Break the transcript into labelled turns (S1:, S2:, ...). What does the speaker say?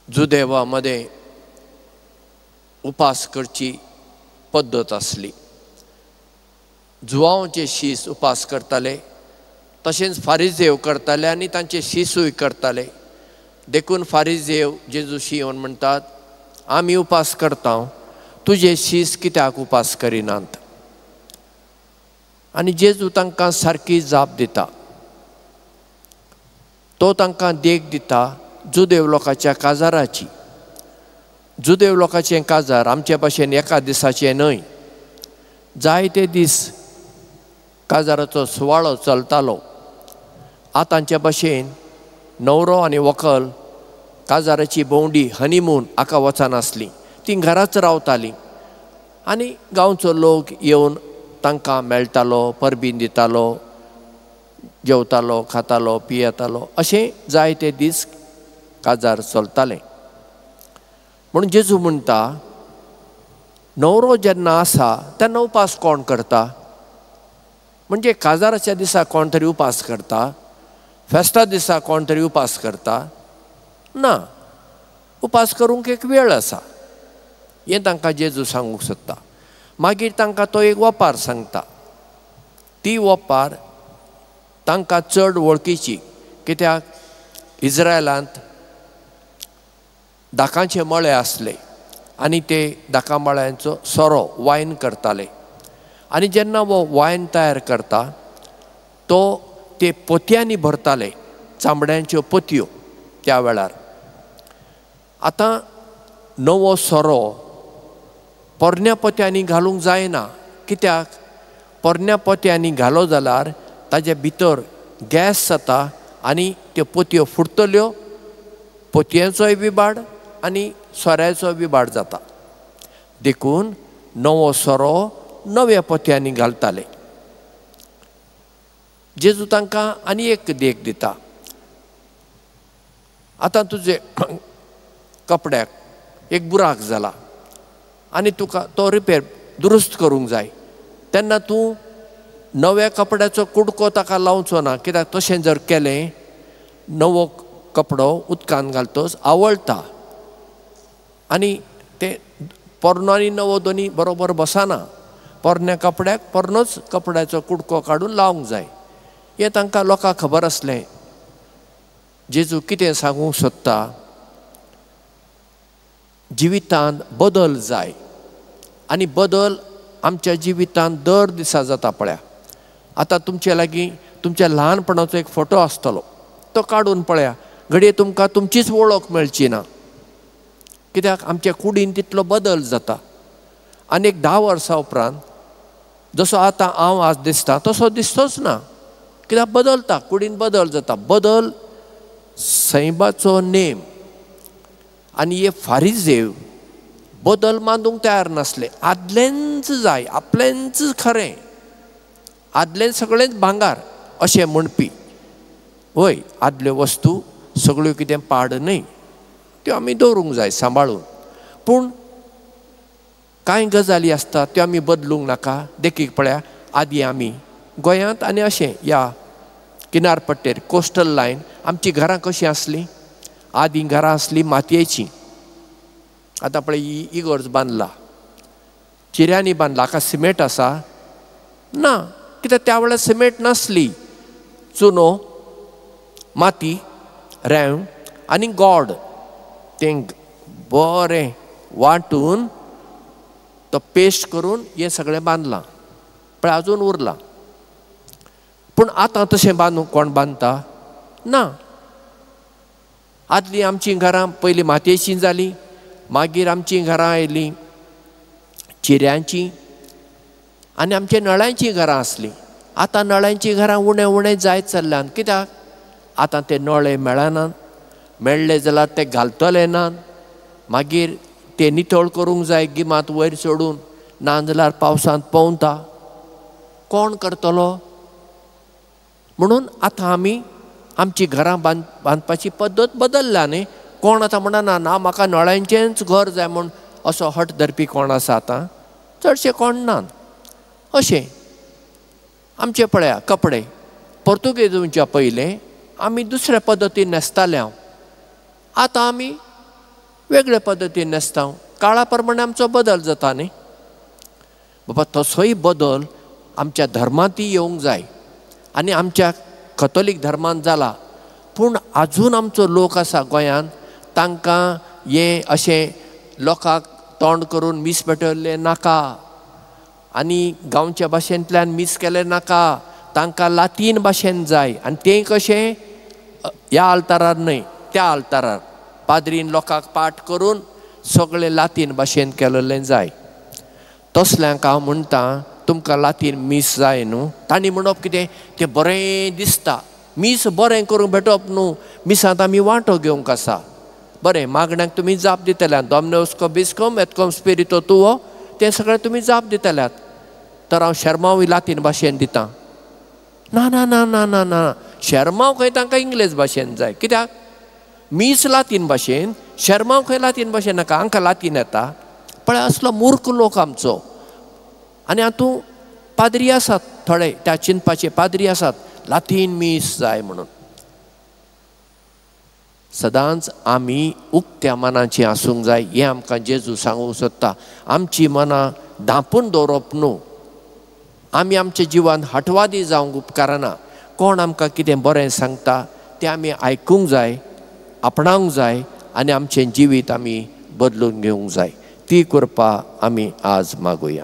S1: जुदेवा मदें उपास करची पद्दत आसली. जुवांवचे शीस उपास करताले, तशेंच फारिजेव करताले आनी तांचे शिसूय करताले. देखून फारिजेव जेजूशी येवन म्हणटात, आमी उपास करता, तुजे शीस कित्याक उपास करिनात? आनी जेजू तांकां सारकी जाप दिता. तो तांकां देख दिता जुदेव लोकांच्या काजाराची. जुदेव लोकांचें काजार आमचे भाशेन एका दिसाचें न्हय, जायते दीस काजाराचो सुवाळो चलतालो. आतांचे भाशेन न्हवरो आनी व्हंकल काजाराची भोंवडी हनीमून हाका वचनासली, तीं घराच रावतालीं आनी गांवचो लोक येवन तांकां मेळटालो, परबीं दितालो, जेवतालो, खातालो, पियेतालो. अशें जायते दीस काजार चलतालें. म्हणून जेजू म्हणटा, न्हवरो जेन्ना आसा तेन्ना उपास कोण करता? म्हणजे काजाराच्या दिसा कोण तरी उपास करता, फेस्ता दिसा कोण तरी उपास करता? ना, उपास करूंक एक वेळ आसा, हें तांकां जेजू सांगूंक सोदता. मागीर तांकां तो एक वपार सांगता. ती वपार तांकां चड वळखीची, कित्याक इज्रायलांत दाकांचे मळे आसले आनी ते दाका मळ्यांचो सोरो वायन करताले. आनी जेन्ना हो वायन तयार करता तो ते पोतयांनी भरताले, चामड्यांच्यो पोतयो त्या वेळार. आतां नवो सोरो पोरण्या पोतयांनी घालूंक जायना, कित्याक पोरण्या पोतयांनी घालो जाल्यार ताजे भितर गॅस जाता आनी त्यो पोतयो फुटतल्यो, पोतयांचोय विबाड आनी सोऱ्याचोय विबाड जाता. देखून नवो सोरो नव्या पोतयांनी घालताले. जेजू तांकां आनी एक देख दिता. आतां तुजे कपड्याक एक बुराक जाला आनी तुका तो रिपेर दुरुस्त करूंक जाय, तेन्ना तूं नव्या कपड्याचो कुडको ताका लावचो ना, कित्याक तशें जर केलें नवो कपडो उदकान घालतोच आवळटा आनी तें पोरणो आनी नवो दोनी बरोबर बसना. पोरण्या कपड्याक पोरणोच कपड्याचो कुडको काडून लावंक जाय. हें तांकां लोकांक खबर आसलें. जेजू कितें सांगूंक सोदता, जिवितांत बदल जाय आनी बदल आमच्या जिवितांत दर दिसा जाता. पळया, आतां तुमचे लागीं तुमच्या ल्हानपणाचो एक फोटो आसतलो, तो काडून पळया, घडये तुमकां तुमचीच वळख मेळची ना, कित्याक आमच्या कुडीन तितलो बदल जाता. आनी एक 10 वर्सां उपरांत जसो आतां हांव आज दिसता तसो दिसतोच ना, कित्याक बदलता, कुडीन बदल जाता. बदल सैमाचो नेम. आनी हे फारिजेव बदल मानूंक तयार नासले. आदलेंच जाय, आपलेंच खरें, आदलें सगळेंच भांगार अशें म्हणपी. वय, आदल्यो वस्तू सगळ्यो कितें पाड न्हय, त्यो आमी दवरूंक जाय सांबाळून. पूण कांय गजाली आसता त्यो आमी बदलूंक नाका. देखीक पळया, आदीं आमी गोंयांत आनी अशें ह्या किनारपट्टेर कोस्टल लायन आमचीं घरां कशीं आसलीं? आदीं घरां आसलीं मातयेचीं. आतां पळय ही इगोर्ज बांदला, चिऱ्यांनी बांदला, हाका सिमेंट आसा ना, कित्याक त्या वेळार सिमेंट नासली. चुनो, माती, रेंव आनी गोड तें बरें वांटून तो पेस्ट करून हें सगळें बांदलां, पळय आजून उरलां. पूण आतां तशें बांदूंक कोण बांदता ना. आदलीं आमचीं घरां पयलीं मातयेचीं जालीं, मागीर आमचीं घरां आयलीं चिऱ्यांचीं आनी आमच्या नळ्यांचीं घरां आसलीं. आतां नळ्यांचीं घरां उणें उणें जायत चल्ल्यान, कित्याक आतां ते नळे मेळनात, मेळ्ळे जाल्यार ते घालतले नात, मागीर ते नितळ करूंक जाय गिमांत वयर चडून, ना जाल्यार पावसांत पोंवता, कोण करतलो? म्हणून आतां आमी आमची घरां बांदपाची पद्दत बदल्ल्या न्ही. कोण आतां म्हणना ना म्हाका नळ्यांचेंच घर जाय म्हूण असो हट धरपी कोण आसा आतां? चडशे कोण ना. अशें आमचे पळया कपडे पोर्तुगेज येवच्या पयलें आमी दुसऱ्या पद्दतीन न्हेसताले. हांव आतां आमी वेगळे पद्दतीन न्हेसता. काळा प्रमाणे आमचो बदल जाता न्ही बाबा. तसोय बदल आमच्या धर्मांतय येवंक जाय आनी आमच्या कथोलीक धर्मांत जाला. पूण आजून आमचो लोक आसा गोंयांत, तांकां हें अशें लोकांक तोंड करून मीस पेटवल्लें नाका आनी गांवच्या भाशेंतल्यान मीस केलें नाका. तांकां लातीन भाशेन जाय आनी तें कशें ह्या आल्तारार न्हय त्या आल्तारार पाद्रीन लोकांक पाठ करून सगळें लातीन भाशेन केलेलें जाय. तसल्यांक हांव म्हणटा तुमकां लातीन मीस जाय न्हू. तांणी म्हणप कितें तें बरें दिसता, मीस बरें करूंक भेटप न्हू, मिसांत आमी वांटो घेवंक आसा. बरें मागण्याक तुमी जाप दितल्यात, दोमनेवस बिस्कोम एतकोम स्पिरितो तुवो, तें सगळें तुमी जाप दितल्यात. तर हांव शेरमांव लातीन भाशेन दितां. ना ना ना ना ना ना, शेरमांव खंय तांकां इंग्लेज भाशेन जाय. कित्याक मीस लातीन भाशेन, शेरमांव खंय लातीन भाशेन नाका, हांकां लातीन येता. पळय असलो मूर्ख लोक आमचो. आनी हातूंत पाद्री आसात थोडे, त्या चिंतपाचे पाद्री आसात लातीन मीस जाय म्हणून. सदांच आमी उक्त्या मनाची आसूंक जाय हें आमकां जेजू सांगूंक सोदता. आमची मनां धांपून दवरप न्हू. आमी आमच्या जिवान हटवादी जावंक उपकारना. कोण आमकां कितें बरें सांगता तें आमी आयकूंक जाय, आपणावंक जाय आनी आमचें जिवीत आमी बदलून घेवंक जाय. ती कृपा आमी आज मागुया.